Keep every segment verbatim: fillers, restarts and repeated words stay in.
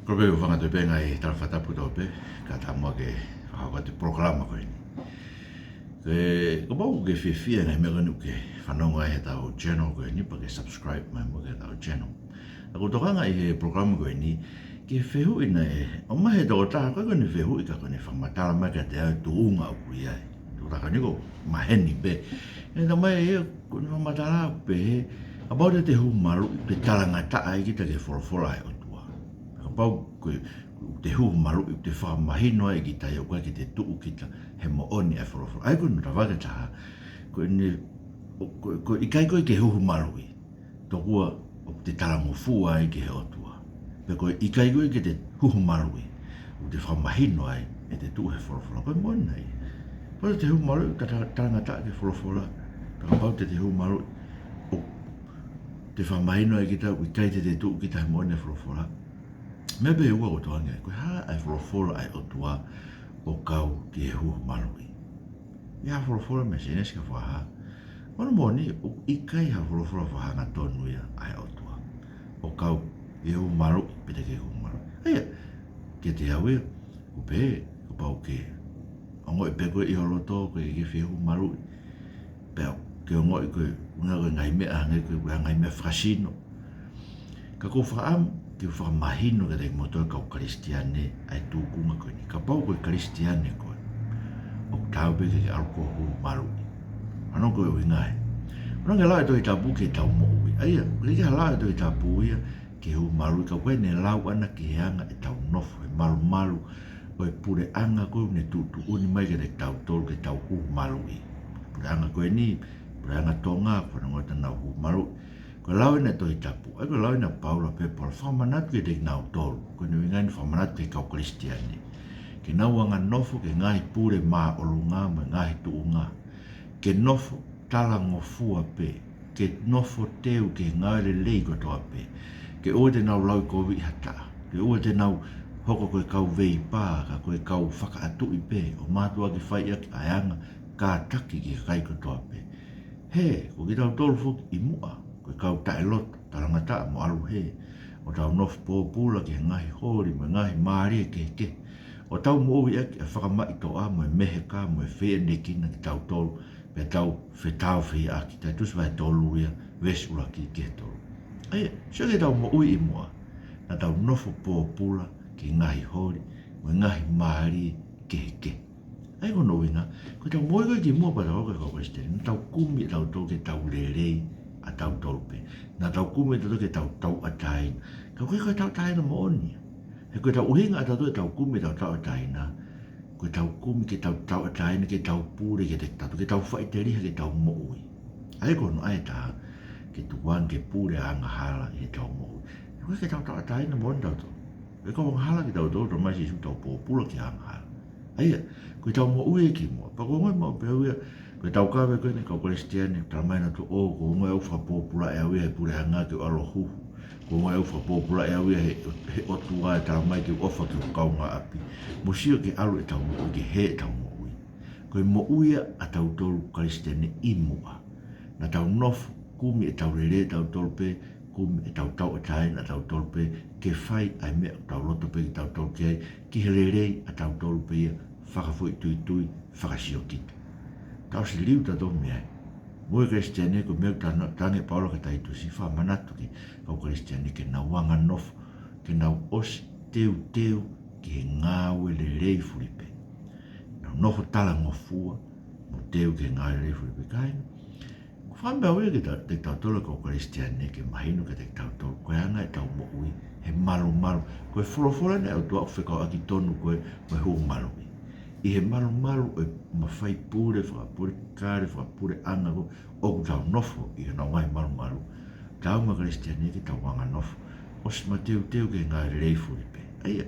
Ko e pē ʻoku ou fakaʻatā pē ngaahi tala fakatapu tau pē, kae ʻatā muʻa ke fakahoko atu e polokalama ko eni. Ke, kapau ʻoku ke fiefia he ngaahi meʻa ko eni ʻoku ke fanongo ai heʻetau channel ko eni, pea ke subscribe mai muʻa ki heʻetau channel. ʻOku ou tokanga ʻi he polokalama ko eni ki he fehuʻi naʻe ʻomai ʻe he tokotaha, ʻikai ko ʻene fehuʻi ka ko ʻene fakamatala mai kiate au e tuʻunga ʻoku ʻi ai. Tokotaha ko eni ʻoku maheni pē. ʻE talamai ʻe ia, ko ʻene fakamatala ʻoku pehē, kapau te te huhu maluʻi, te talangataʻa ai kita ki he folofola ʻa e ʻOtua. Kapau ko e, te huhu maluʻi, te fakamahino ai kita ia ʻoku ʻikai ke te tuʻu kita he moʻoni ʻa e folofola. ʻA ia ko ʻene tafaʻaki ʻe taha, ko ʻene, ko, ko, ko e ʻikai ko ē ke huhu maluʻi, tokua ʻoku te talangofua ai ki he ʻOtua. Pe ko e ʻikai ko ē ke te huhu maluʻi, ʻoku te fakamahino ai ʻe te tuʻu he folofola. Ko e moʻoni ia. Kapau te te huhu maluʻi, ta, ta, talangataʻa ki he folofola. Pea kapau te te huhu maluʻi, ʻoku te fakamahino ai kita ʻoku ʻikai te te tuʻu kita he moʻoni ʻa e folofola. Meʻa pē ʻe ua ʻoku ou tokanga ki ai, ko e hā ʻa e folofola ʻa e ʻOtua ʻoku kau ki he huhu maluʻi. ʻI ha folofola mei Sēnesi ki he Fakahā. Ko hono moʻoni, ʻoku ʻikai ha folofola fakahangatonu ia ʻa e ʻOtua ʻoku kau ki he huhu maluʻi pe te ke huhu maluʻi. ʻA ia, kiate au ia, ʻoku pehē, kapau ke ongoʻi pē koe ʻi ho loto, ʻoku ʻikai ke ke fie huhu maluʻi, pea ke ongoʻi ko e ʻuhinga ko e ngaahi meʻa hangē ko e ngaahi meʻa fakasino. Ka ʻoku ou fakaʻamu ke u fakamahino kiate kimoutolu kau Kalisitiane ʻa e tūkunga ko eni. Kapau ko e Kalisitiane koe, ʻoku taau pē ke ke ʻalu koe ʻo huhu maluʻi. ʻA ia ko e ʻuhinga ē. ʻOku ʻikai ke lau ʻe he Tohi Tapu ki heʻetau moʻui. ʻA ia, ʻoku ʻikai ke lau ʻe he Tohi Tapu ia ki he huhu maluʻi, ka ʻoku ʻi ai ʻene lau ʻana ki he anga ʻetau nofo he malumalu ʻo e puleʻanga ko ē ʻoku ne tuʻutuʻuni mai kiate kitautolu ke tau huhu maluʻi. Puleʻanga ko eni, puleʻanga Tonga, ko e ngaahi ʻoku nau huhu maluʻi. Ko e lau ʻena ʻa e Tohi Tapu, ʻa ia ko e lau ʻena ʻa Paula pē, Paula fakamanatu kiate kinautolu. Ko ʻene ʻuhinga ʻeni fakamanatu ki he kau Kalisitiane. Ke nau anganofo ki he ngaahi pule māʻolunga mo e ngaahi tuʻunga. Ke nofo talangofua pē, ke nofo teu ki he ngāue lelei kotoa pē. Ke ʻoua te nau lauʻikoviʻi ha taha. Ke ʻoua te nau hoko ko e kau veipā, ka ko e kau fakaʻatuʻi pē, ʻo mātuʻaki fai ʻaki ʻa e anga kātaki ki he kakai kotoa pē. He, ko kitautolu foki ʻi muʻa, ko e kau taʻeloto, talangataʻa mo ʻalu hē, ʻo tau nofo pōpula ki he ngaahi holi mo e ngaahi mālie kehekehe, ʻo tau moʻui ʻaki ʻa e fakamaʻitoʻa mo e meheka mo e feiʻanekina kitautolu, pea tau fetāufehiʻaki. Taitusi vahe tolu ia, veesi ʻuluaki ki he tolu. ʻA ia, sio ki heʻetau moʻui ʻi muʻa, naʻa tau nofo pōpula ki he ngaahi holi mo e ngaahi mālie kehekehe. ʻA ia ko hono ʻuhinga, ko ʻetau moʻui ko ē ki muʻa pea tau hoko ko e kau Kalisitiane, naʻa tau kumi ʻe tautolu ke tau lelei ʻa tautolu pē. Naʻa tau kumi ʻe tautolu ke tau tauʻatāina. Ka ʻoku ʻikai ko e tauʻatāina moʻoni ia. He ko ʻetau ʻuhinga ʻa tautolu ʻetau kumi ʻetau tauʻatāina, ko ʻetau kumi ke tau tauʻatāina, ke tau pule kiate kitautolu, ke tau faʻiteliha ki heʻetau moʻui. ʻA ia ko hono ʻai ʻe taha, ke tukuange ke pule ʻa e angahala ʻi heʻetau moʻui. He ʻoku ʻikai ke tau tauʻatāina moʻoni tautolu. ʻOku ʻikai ko e angahala kitautolu, talamai ʻe Sīsū tau pōpula ki he angahala. ʻA ia, ko ʻetau moʻui ē ki muʻa. Pea ʻoku ou ongoʻi maʻu pē au ia, ko e taukave ko eni ʻa e kau Kalisitiane, talamai ʻe nautolu, ʻō, ʻoku ou ongoʻi ʻoku fakapōpulaʻi au ia he puleʻanga ke u ʻalu ʻo huhu. ʻOku ou ongoʻi ʻoku fakapōpulaʻi au ia he, he ʻOtua ʻe talamai ke u ʻofa ki hoku kaungāʻapi. Mou sio ki he ʻalu ʻetau moʻui, ki he hē ʻetau moʻui. Ko e moʻui ia ʻa tautolu Kalisitiane ʻi muʻa. Naʻa tau nofo, kumi ʻetau lelei ʻa tautolu pē, kumi ʻetau tauʻatāina ʻa tautolu pē, ke fai ʻa e meʻa ʻoku tau loto pē kitautolu ki ai, ki he lelei ʻa tautolu pē ia, fakafoʻituitui, fakasiokita. Tau ʻosi liliu tautolu mei ai. Moʻui Kalisitiane ko e meʻa ʻoku tala, talaange ʻe Paula kia Taitusi, fakamanatu ki he kau Kalisitiane ke nau anganofo, ke nau ʻosi teuteu ki he ngāue lelei fulipē. Nau nofo talangofua, mo teu ki he ngāue lelei fulipē. Kāinga, ʻoku ou fakaʻamu pē au ia ke ta, ke tautolu kau Kalisitiane ke mahino kiate kitautolu ko e anga ʻetau moʻui he malumalu. Ko e folofola ʻeni ʻa e ʻOtua ʻoku fekauʻaki tonu ko ē mo e huhu maluʻi. ʻI he malumalu ʻo e mafai pule, fakapule kale, fakapuleʻanga ko ē ʻoku tau nofo ʻi honau ngaahi malumalu. Tau mo e Kalisitiane ke tau anganofo, ʻosi mo teuteu ki he ngāue lelei fulipē. ʻA ia,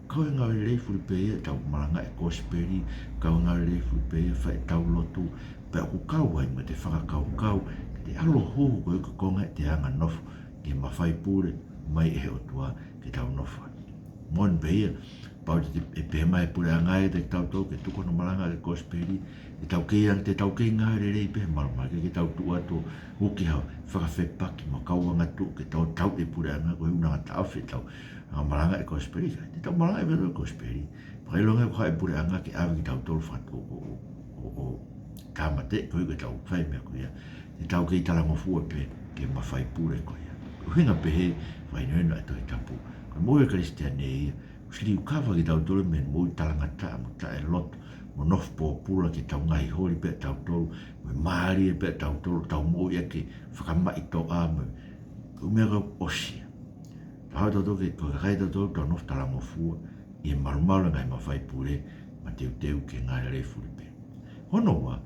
kau he ngāue lelei fulipē ia ʻetau malangaʻi e kosipeli, kau he ngāue lelei fulipē ia fai ʻetau lotu, pea ʻoku kau ai mo ʻete fakakaukau ke te ʻalu ʻo huhu ko e konga ʻete anganofo ki he mafai pule mai ʻe he ʻOtua ke tau nofo ai. Moʻoni pē ia, kapau te, ʻe pehē mai e puleʻanga ia kiate kitautolu ke tuku hono malangaʻi e kosipeli, te tau kei, te tau kei ngāue lelei pē he malumalu, ke tau tuʻu atu ʻo uki ha fakafepaki mo ha kau angatuʻu ke tau tauʻi e puleʻanga, koeʻuhi ʻoku nau taʻofi ʻetau anga malangaʻi e kosipeli. Ka te tau malangaʻi pē e kosipeli, fakaʻilonga ko hai e puleʻanga ke ʻave kitautolu fatu ʻo, ʻo, ʻo, ʻo tāmateʻi koeʻuhi ko ʻetau fai e meʻa ko ia, te tau kei talangofua pē ki he mafai pule ko ia. ʻUhinga pehē, fakahinohino ʻa e Tohi Tapu, ko e moʻui ʻa e Kalisitiane ia, ʻosi liliu kava kitautolu mei he moʻui talangataʻa mo taʻeloto, mo nofo pōpula ki heʻetau ngaahi holi pē ʻatautolu, mo e mālie pē ʻatautolu, tau moʻui ʻaki e fakamaʻitoʻa mo e, ko e meʻa kuo ʻosi ia. Tau haʻu tautolu ke, ko e kakai tautolu tau nofo talangofua ʻi he malumalu e ngaahi mafai pule, mateuteu ke ngāue lelei fuli pē. Hono ua,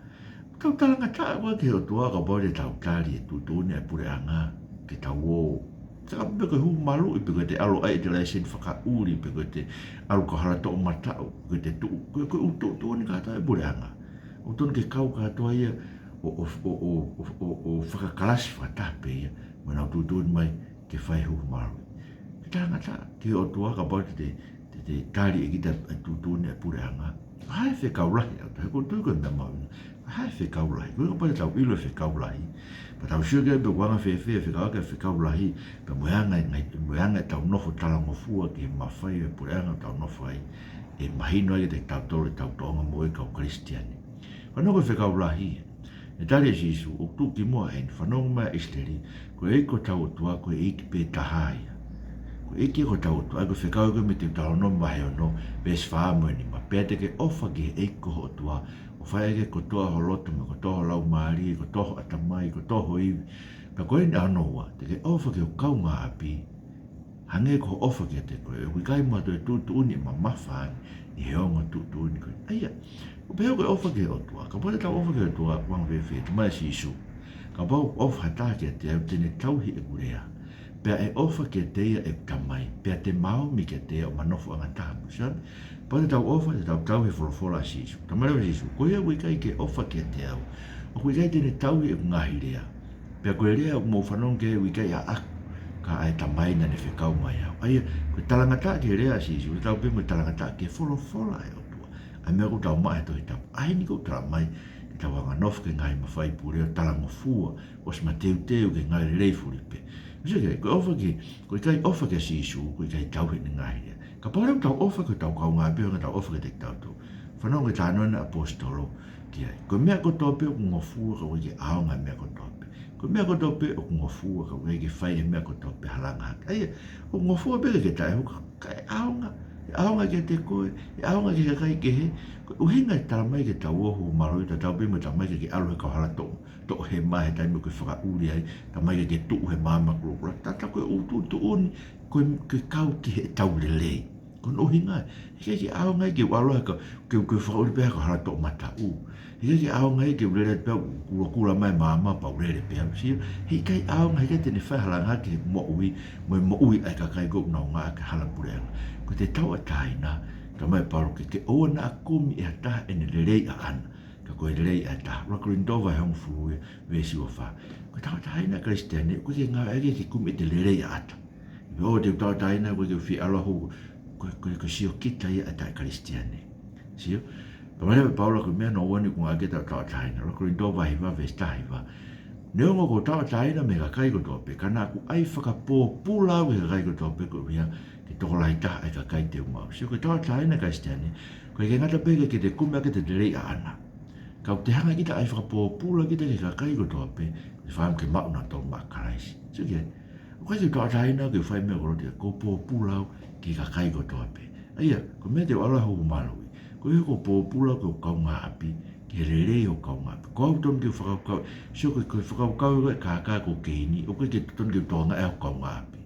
tau talangataʻa koā ki he ʻOtua kapau te tau tali e tuʻutuʻuni ʻa e puleʻanga ke tau ō? Saka pē ko e hū maluʻi pē ko ʻete ʻalu ʻai ʻete laiseni fakaʻuli pē ko ʻete ʻalu ki ha hala toʻomataʻu, ko ʻete tuʻu, ko e, ko e ʻū tuʻutuʻuni kātoa ʻa e puleʻanga. ʻOku totonu ke kau kātoa ia ʻo, ʻo, ʻo fakakalasi fakataha pē ia mo ʻenau tuʻutuʻuni mai ke fai e hū maluʻi. Ke talangataʻa ki he ʻOtua kapau te te, te, te tali ʻe kita e tuʻutuʻuni ʻa e puleʻanga. Ko e hā e fekau lahi ʻaupito, he ʻoku ou tui ko e meʻa mahuʻinga. Ko e hā e fekau lahi? Koeʻuhi kapau te tau ʻilo e fekau lahi, pea tau sio ki ai pe ʻoku anga fēfē e fekau, ʻa e fekau lahi, pea mo e anga e ngai, mo e anga ʻetau nofo talangofua ki he mafai ʻo e puleʻanga ʻoku tau nofo ai, ʻe mahino ai kiate kitautolu ʻetau tōʻonga moʻui kau Kalisitiane. Fanongo ki he fekau lahi. Naʻe tali ʻe Sīsū, ʻoku tuʻu kimuʻa heni, fanongo mai ʻa ʻIsileli, ko e ʻEiki ko hotau ʻOtua, ko e ʻEiki pē taha ia. Ko e ʻEiki ko hotau ʻOtua, ʻa ia ko e fekau ko ē mei he Teutalōnome vahe ono, veesi fā mo e nima. Pea te ke ʻofa ki he ʻEiki ko ho ʻOtua, ʻo fai ʻaki kotoa ho loto, mo e kotoa ho laumālie, kotoa ho ʻatamai, kotoa ho ivi. Pea ko eni hono ua, te ke ʻofa ki ho kaungāʻapi, hangē ko hoʻo ʻofa kiate koe. ʻOku ʻikai mo ha toe tuʻutuʻuni ʻe mamafa ange ʻi he ongo tuʻutuʻuni ko ē. ʻA ia, ʻoku pehē ko e ʻofa ki he ʻOtua. Kapau te tau ʻofa ki he ʻOtua, ʻoku anga fēfē? Talamai ʻe Sīsū, kapau ʻoku ʻofa ha taha kiate au, te ne tauhi ʻeku lea. Pea ʻe ʻofa kiate ia ʻeku Tamai, pea te ma omi kiate ia ʻo ma nofoʻanga taha mo ia. Kapau te tau ʻofa, te tau tauhi e folofola ʻa Sīsū. Talamai leva ʻe Sīsū, ko ia ʻoku ʻikai ke ʻofa kiate au, ʻoku ʻikai te ne tauhi ʻeku ngaahi lea. Pea ko e lea ʻoku mou fanongo ki ai ʻoku ʻikai ʻaʻaku, ka ʻa e Tamai naʻa ne fekau mai au. ʻA ia, ko e talangataʻa ki he lea ʻa Sīsū, ʻoku tau pehē mo e talangataʻa ki he folofola ʻa e ʻOtua. ʻA e meʻa ʻoku tau maʻu he Tohi Tapu. ʻA eni ʻoku talamai ke tau anganofo ki he ngaahi mafai pule ʻo talangofua, ʻosi mateuteu ke ngāue lelei fuli pē. Sio ki ai, ko e ʻofa ki, ko e ʻikai ʻofa kia Sīsū, ko e ʻikai tauhi ʻene ngaahi lea. Kapau leva ʻoku tau ʻofa ki hotau kaungāʻapi, ʻoku tau ʻofa kiate kitautolu. Fanongo ki he talanoa ʻa e ʻaposetolo ki ai. Ko e meʻa kotoa pē ʻoku ngofua, ka ʻoku ʻikai ke ʻaonga e meʻa kotoa pē. Ko e meʻa kotoa pē ʻoku ngofua, ka ʻoku ʻikai ke fai e meʻa kotoa pē ha langa hake. ʻA ia, ʻoku ngofua pē ke taʻehuka, ka ʻe ʻaonga, ʻe ʻaonga kiate koe, ʻe ʻaonga ki he kakai kehe. Ko e ʻuhinga e talamai ke tau ō ʻo hū maluʻi, tatau pē mo e talamai ke ke ʻalu he kau hala toʻo, toʻohema he taimi ʻoku ke fakaʻuli ai, talamai ke ke tuʻu he maama kulokula. Tatau ko e ʻū tuʻutuʻuni, ko e, ke kau ki heʻetau lelei. Ko hono ʻuhinga, heʻikai ke ʻaonga ia ke u ʻalu ai ka, ke, ke u fakaʻuli pē he kau hala toʻomataʻu. Heʻikai ke ʻaonga ia ke u lele pē ʻo kulokula mai e maama pea u lele pē au, sio. Heʻikai ʻaonga, heʻikai te ne fai ha langa hake ki he moʻui, mo e moʻui ʻa e kakai ʻoku nau ngāueʻaki e hala puleʻanga. Ko ʻete tauʻatāina, talamai ʻe Paula ke, ke ʻoua naʻa kumi ʻe ha taha ʻene lelei ʻaʻana, ka ko e lelei ʻa e taha. ʻUluaki Kolinitō vahe hongofulu ia, veesi uofā. Ko e tauʻatāina ʻa e Kalisitiane, ʻoku ʻikai ke ngāueʻaki ia ke kumi ʻete lelei ʻaʻata. ʻI he ʻoku te tauʻatāina, ʻoku ʻikai ke u fie ʻalu au, ko, ko, ko e siokita ia ʻa e taʻe-Kalisitiane. Sio? Talamai leva ʻe Paula ko e meʻa hono ua eni ʻoku ngāueʻaki ʻetau tauʻatāina. ʻUluaki Kolinitō vahe hiva, veesi taha hiva. Neongo ʻoku ou tauʻatāina mei he kakai kotoa pē, ka naʻa ku ʻai fakapōpula au ki he kakai kotoa pē koeʻuhi ke tokolahi taha ʻa e kakai te u maʻu. Sio, ko e tauʻatāina ʻa e Kalisitiane, ʻoku ʻikai ke ngata pē ke, ke te kumi ʻaki ʻete lelei ʻaʻana, ka ʻoku te hanga kita ʻo ʻai fakapōpula kita ki he kakai kotoa pē, ke fai mo ke maʻu nautolu maʻa Kalaisi. Sio ki ai. ʻOku ʻikai ke u tauʻatāina ke u fai e meʻa ko ē ʻoku ou loto ki ai, ke u pōpula au ki he kakai kotoa pē. ʻA ia, ko e meʻa te u ʻalu ai ʻo hū maluʻi, koeʻuhi ko e pōpula ʻo e kaungāʻapi ki he lelei ʻo e kaungāʻapi. Ko au totonu ke u fakakaukau, sio, ko e, ko e fakakaukau ko ē ʻa e kākā ko Keini, ʻoku ʻikai ke totonu ke u tokangaʻi au ʻe hoku kaungāʻapi.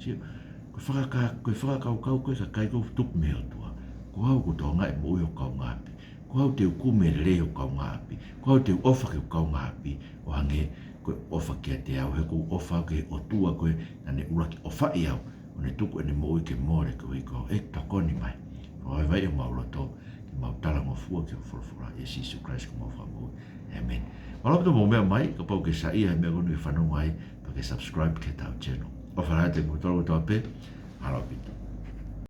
Sio, ko e fakaka-, ko e fakakaukau ko ē ʻa e kakai kuo tupu mei he ʻOtua, ko au ʻoku ou tokangaʻi e moʻui ʻo hoku kaungāʻapi. Ko au te u kumi e lelei ʻo hoku kaungāʻapi. Ko au te u ʻofa ki hoku kaungāʻapi ʻo hangē ko ʻeku ʻofa kiate au, he ʻoku ou ʻofa au ki he ʻOtua ko ē naʻa ne ʻuluaki ʻofaʻi au, ʻo ne tuku ʻene moʻui ke mole koeʻuhi ko au. ʻEiki, tokoni mai. Fakavaivaiʻi homau loto ke mau talangofua ki hoʻo folofola, ʻia Sīsū Kalaisi ko homau Fakamoʻui. ʻĒmeni. Mālō ʻaupito hoʻomou meʻa mai, kapau ʻoku ke saiʻia he meʻa ko eni ʻoku ke fanongo ai, pea ke subscribe ki heʻetau channel. ʻOfa lahi atu kiate kimoutolu kotoa pē, mālō ʻaupito.